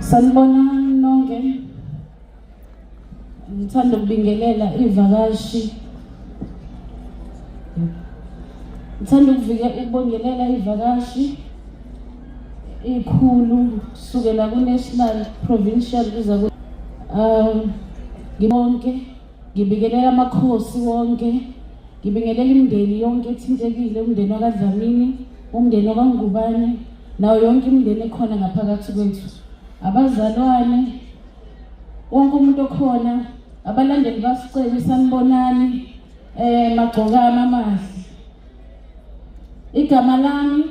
Sanibonani nonke. Ngithanda ukubingelela ivakashi. Ngithanda ukuvike ukubongelela ivakashi ikhulu kusukela ku-national provincial kuza ku um ngibonke ngibingelela amakhosi wonke ngibingelela imindeni yonke ethintekile umndeni wakadlamini umndeni wakangubane nayo yonke imindeni ekhona ngaphakathi kwethu abazalwane wonke umuntu okhona abalandeli basicebe sanibonani eh magcokama amahle igama lami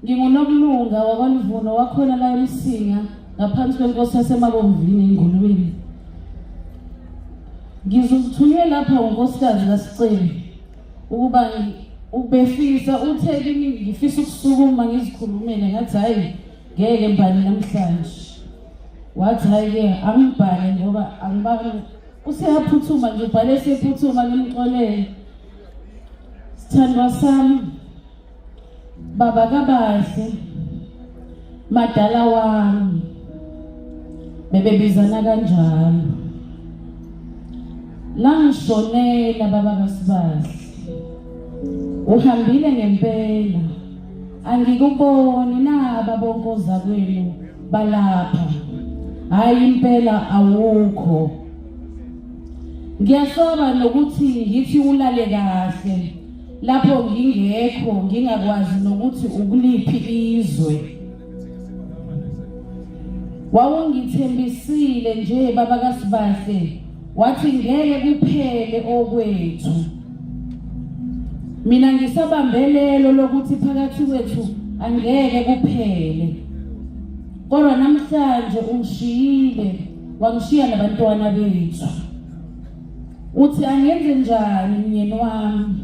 ngingunokulunga wakwaluvuno wakhona la emsinga ngaphansi kwenkosi yasemabomvini engulubeni ngizothunywe lapha unkosikazi kasicebe ukuba ubefisa uthe kimi ngifisa ukusukuma ngizikhulumele ngathi hayi ngeke mbani namhlanje wathi hayi-ke angibhale ngoba angibani useyaphuthuma nje ubhale seyephuthuma ngimxolele sithandwa sami baba kabahle madala wami bebebizana kanjalo langishonela baba kasibahle uhambile ngempela angikuboni naba bonke ozakwenu balapha hayi impela awukho ngiyasaba nokuthi ngithi ulale kahle lapho ngingekho ngingakwazi nokuthi ukuliphi izwe wawungithembisile nje baba kaSibahle wathi ngeke kuphele okwethu mina ngisabambelelo lokuthi phakathi kwethu angeke kuphele kodwa namhlanje ungishiyile wangishiya nabantwana bethu uthi angenze njani mnyeni wami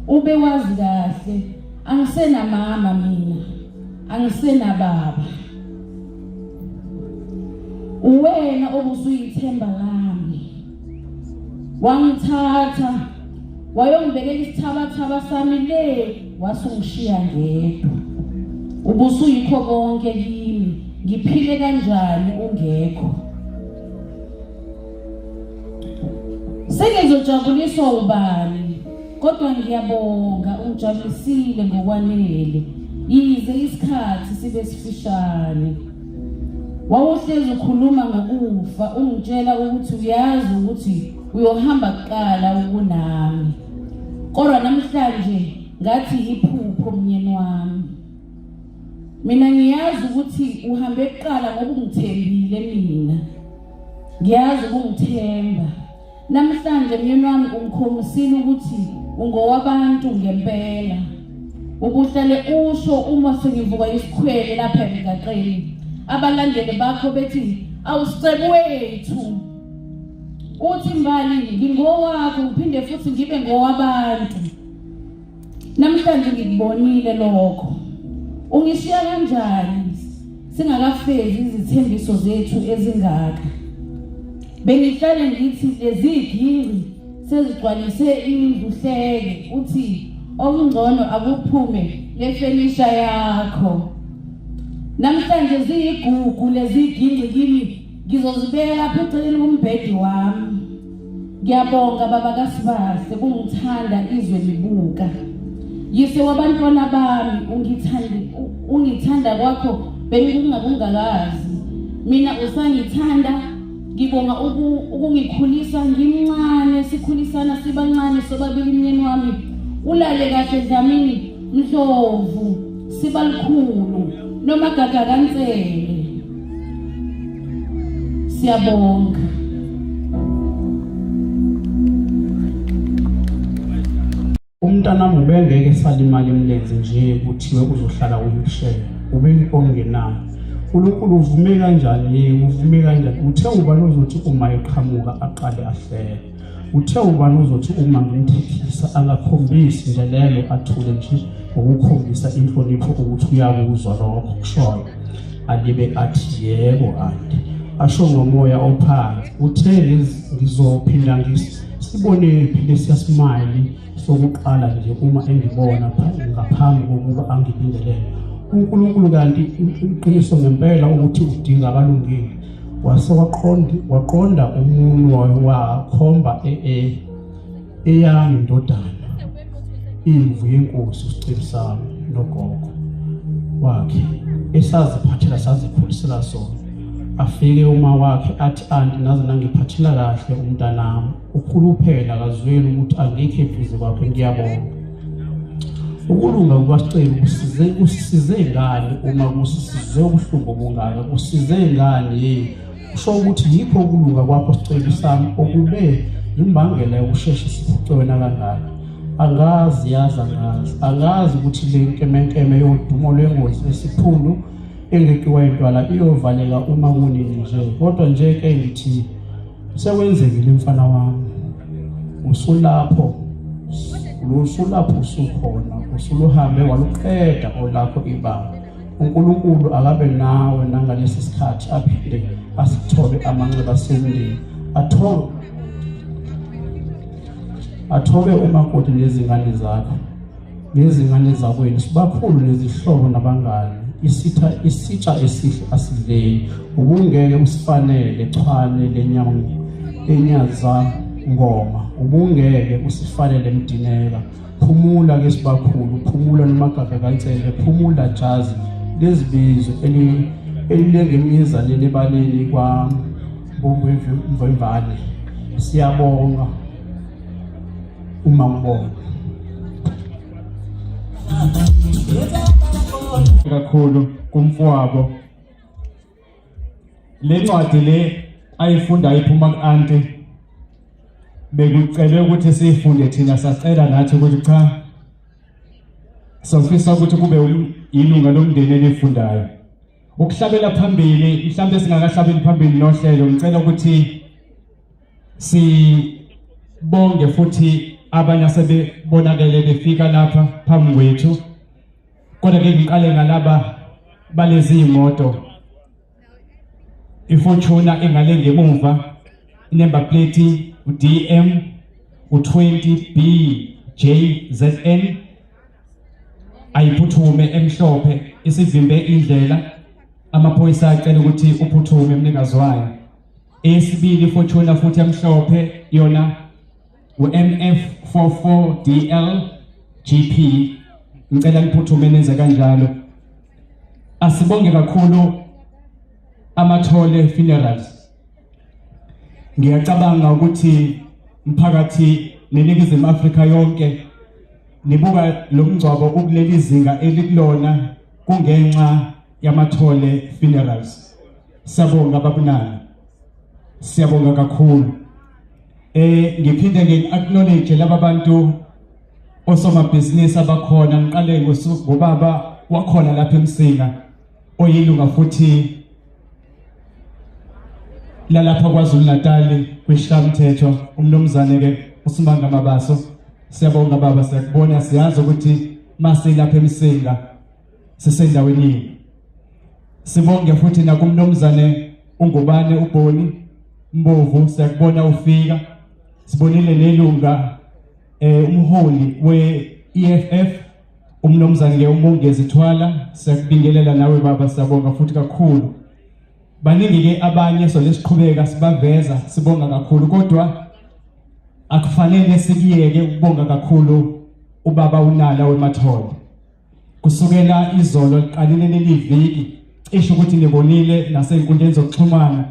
ube wazi kahle angisenamama mina angisenababa uwena obusuyithemba lami wangithatha wayongibekela isithabathaba sami le wasungishiya ngedwa ubusuyikho konke kimi ngiphile kanjani ungekho Sengizojabuliswa ubani kodwa ngiyabonga ungijabulisile ngokwanele yize isikhathi sibe sifishane wawuhlezi ukhuluma ngokufa ungitshela ukuthi uyazi ukuthi uyohamba kuqala ukunami kodwa namhlanje ngathi iphupho mnyeni wami mina ngiyazi ukuthi uhambe kuqala ngoba ungithembile mina ngiyazi ukungithemba namhlanje myeni wami ungikhombisile ukuthi ungowabantu ngempela ubuhlale usho uma sengivuka isikhwele lapha emgaqeni abalandeli bakho bethi awusicebo wethu uthi mbali ngingowakho ngiphinde futhi ngibe ngowabantu Namhlanje ngikubonile lokho. Ungishiya kanjani singakafezi izithembiso zethu ezingaka? Bengihlale ngithi lezi ginci sezigcwalise indlu hleke uthi okungcono akuphume lefenisha yakho. Namhlanje ziyigugu lezi ginci kimi ngizozibeka lapha eceleni kombhedi wami. Ngiyabonga baba kaSibahle kungithanda izwe libuka. Yise wabantwana bami ungithanda ungithanda kwakho bengikungakungakazi. Mina usangithanda ngibonga ukungikhulisa ngimncane sikhulisana sibancane sobabili myeni wami ulale kahle Dlamini Ndlovu sibalikhulu noma gaga kaNsele siyabonga Umntanami ubengeke esalimala emlenze nje kuthiwe uzohlala wheelchair ube ongenayo uNkulunkulu uvume kanjani yebo uvume kanjani uthe ubani ozothi uma eqhamuka aqale ahlele Uthe ubani uzothi uma ngimthethisa angakhombisi ndelelo athule nje ngokukhombisa inhlonipho ukuthi uyakuzwa lokho kushoyo alibe athi yebo anti asho ngomoya ophansi uthe ngizophinda ngisibone phi lesiya smile sokuqala nje uma engibona ngaphambi kokuba angibingelele. uNkulunkulu kanti iqiniso ngempela ukuthi udinga abalungile wase waqonda waqonda umunwe wakhomba e, e, eyami indodana imvu yenkosi usicebi sami nogogo wakhe esaziphathela sazikhulisela sona afike uma wakhe athi anti naze nangiphathela kahle umntanami ukhuluphela akazweli ukuthi angikho eduze kwakhe ngiyabonga ukulunga kukaSicebi kusize kusisize ngani uma kusisize ubuhlungu obungaka kusize ngani yini kusho ukuthi yikho ukulunga kwakho Sicebi sami okube imbangela yokusheshe siphuce wena kangaka angazi yazi angazi angazi ukuthi le nkemenkeme yodumo lwengozi esiphundu engeqiwa intwala iyovaleka uma kunini nje kodwa nje ke ngithi Sekwenzekile mfana wami, usulapho usulapho usukhona, usuluhambe waluqeda olakho ibanga. uNkulunkulu akabe nawe nangalesi sikhathi aphinde asithobe amanxeba semndeni athobe athobe umakoti nezingane zakho nezingane zakwenu sibakhulu nezihlobo nabangani isitha isitsha esihle asidleki ubungeke usifanele chwane lenyama enyaza ngoma ubungeke usifanele mdineka phumula ke sibakhulu phumula nomagaga kaNsele phumula jazi lezibizo elilenga emizaleni ebaleni kwa Mvemvane siyabonga uma ngibona kakhulu kumfowabo le ncwadi le ayifunda iphuma ku-anti bekucelwe ukuthi siyifunde thina sacela nathi ukuthi cha sofisa ukuthi kube ilunga lomndeni elifundayo ukuhlabela phambili mhlawumbe singakahlabeli phambili nohlelo ngicela ukuthi sibonge futhi abanye asebebonakele befika lapha phambi kwethu kodwa ke ngiqale ngalaba balezi imoto iFortuner ingale ngemuva inumber plate uDM u20 BJZN ayiphuthume emhlophe isivimbe indlela amaphoyisa acela ukuthi uphuthume mnikazi wayo eyesibili iFortuner futhi emhlophe yona uMF 44DL GP ngicela niphuthume nenze kanjalo asibonge kakhulu amathole funerals ngiyacabanga ukuthi mphakathi neningizimu Afrika yonke nibuka lo mngcwabo ukuleli zinga elikulona kungenxa yamathole funerals siyabonga babunana siyabonga kakhulu eh ngiphinde ngi-acknowledge laba bantu osomabhizinisi abakhona ngiqale ngobaba wakhona lapha eMsinga oyilunga futhi lalapha KwaZulu Natal kwishamthetho umnumzane ke uSimanga Mabaso siyabonga baba siyakubona siyazi ukuthi masilapha eMsinga sisendaweni yini sibonge futhi nakumnumzane uNgubane uBhoni Mbovu siyakubona ufika sibonile nelunga eh umholi we-EFF umnumzane ke uMongezi Thwala siyakubingelela nawe baba siyabonga futhi kakhulu baningi ke abanye so lesiqhubeka sibaveza sibonga kakhulu kodwa akufanele sikuyeke ukubonga kakhulu ubaba uNala weMathole kusukela izolo liqalile leli viki cishe ukuthi nibonile nasey'nkundleni zokuxhumana